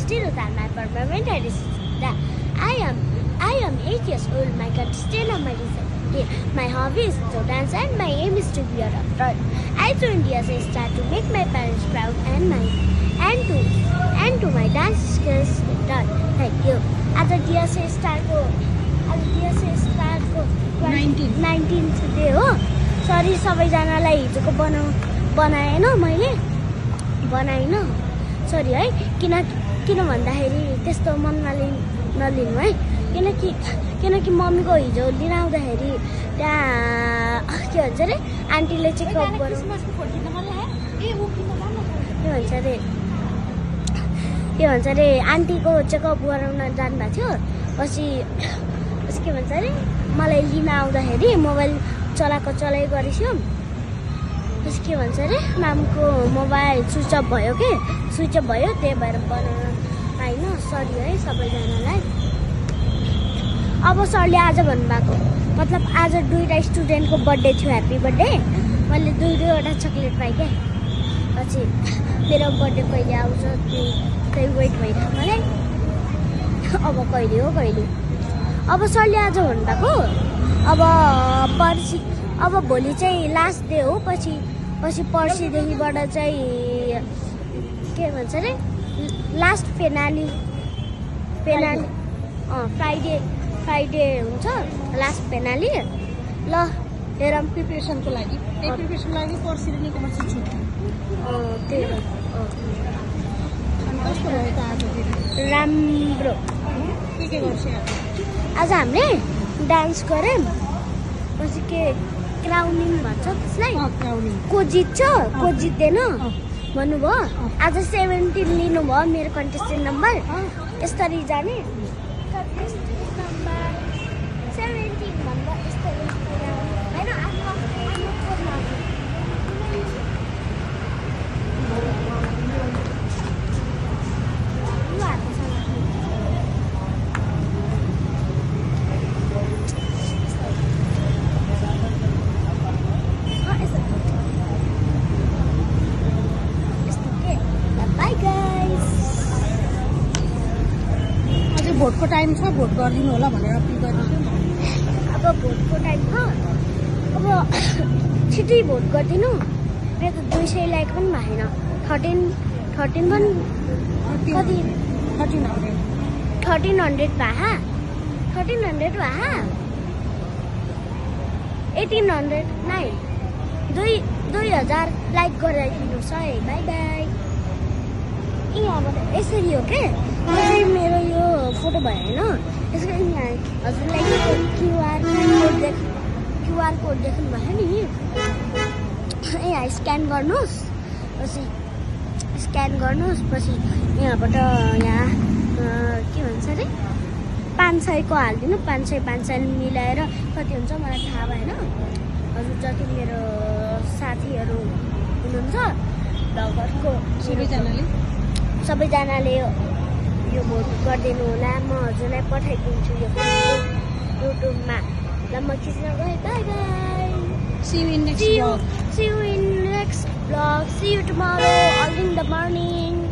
still without my permanent residence. I am 8 years old. My country still on my residence. My hobby is to dance and my aim is to be a doctor. I joined DSA Star to make my parents proud and to my dance skills done. Thank you. As a DSA Star को 19th day हो. Sorry सबैजनालाई हिजोको बनाएन मैले बनाइन sorry है किन भन्दाखेरि त्यस्तो मनमा नलिनु है किनकि मम्मीको हिजो लिन आउँदाखेरि त्यहाँ के भन्छ रे आन्टीले चेकअप गर्नु के भन्छ रे आन्टीको चेकअप गराउन जानुभएको थियो पछि के भन्छ रे मलाई लिन आउँदाखेरि मोबाइल चलाइ गरेछु पछि के भन्छ रे मामको मोबाइल स्विच अफ भयो त्यही भएर बनाउन पाइन सरी है सबैजनालाई अब सरले आज भन्नुभएको मतलब आज दुईटा स्टुडेन्टको बर्थडे थियो ह्याप्पी बर्थडे मैले दुईवटा चक्लेट पाएँ क्या पछि मेरो बर्थडे कहिले आउँछ त्यही वेट भइरहेको मलाई अब कहिले हो अब सरले आज भन्नुभएको अब भोलि चाहिँ लास्ट डे हो पछि पर्सिदेखिबाट चाहिँ के भन्छ रे लास्ट पेनाली फ्राइडे हुन्छ लास्ट पेनाली ल हेरौँ प्रिपरेसनको लागि पर्सिदेखिको मात्रै छुट्टी त्यही कस्तो भयो त आज राम्रो के गर्छ आज हामीले डान्स गऱ्यौँ पछि के क्राउनिङ भन्छ त्यसलाई को जित्छ को जित्दैन भन्नुभयो आज 17 लिनुभयो मेरो कन्टेस्टेन्ट नम्बर यसरी जाने कन्टेस्टेन्ट नम्बर 17 भन्दा यसरी हैन भोटको टाइम छ भोट गरिदिनु होला भनेर अपिल गरिदिनु अब भोटको टाइम छ अब छिटै भोट गरिदिनु मेरो त 200 लाइक पनि भएन 13 पनि कति 1300 भए 1809 2000 लाइक गराइदिनुहोस् है बाई बाई यहाँबाट यसरी हो के मेरो यो फोटो भयो होइन त्यसको यहाँ हजुरलाई क्युआर कोड देख्नु भयो नि यहाँ स्क्यान गर्नुहोस् पछि यहाँबाट यहाँ के भन्छ अरे 500 को हालिदिनु 500 मिलाएर कति हुन्छ मलाई थाहा भएन हजुर जति मेरो साथीहरू हुनुहुन्छ लगरको सबैजनाले यो भोट गरिदिनु होला म हजुरलाई पठाइदिन्छु यो युट्युबमा ल म खिच्न गएँ by by See you in next vlog. See you tomorrow early in the morning.